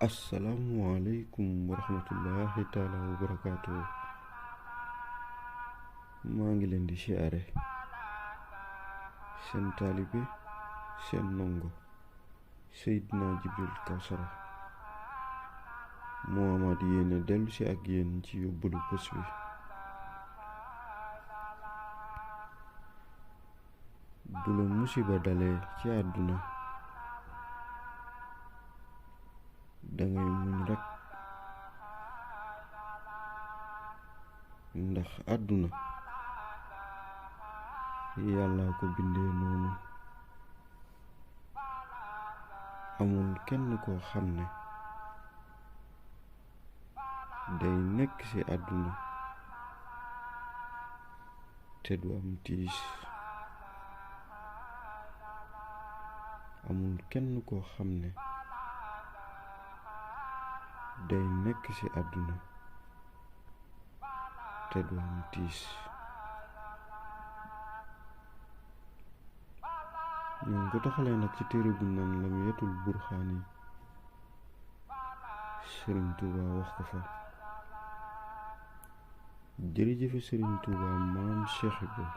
asalaamualeykum wa rahmatullahi taala wa barakaatu. maa ngi leen di siyaare seen taalibe seen ndongo Seydina Jibril Kawsara moo amaat yéene dellu si ak yéen ci yóbbalu bés bi. bu la musiba dalee ci àdduna dangay muñ rekk, ndax àdduna yàlla ko bindee noonu. amul kenn koo xam ne day nekk ci àdduna te du am tiis. amul kenn koo xam ne day nekk ci àdduna te du am tiis. ñu ngi ko taxalee nag ci téere bu naan Lamiyatul Burxaani. Sëriñ Tuuba wax ko fa. jërëjëfe Sëriñ Tuuba maam Cheikh Ibra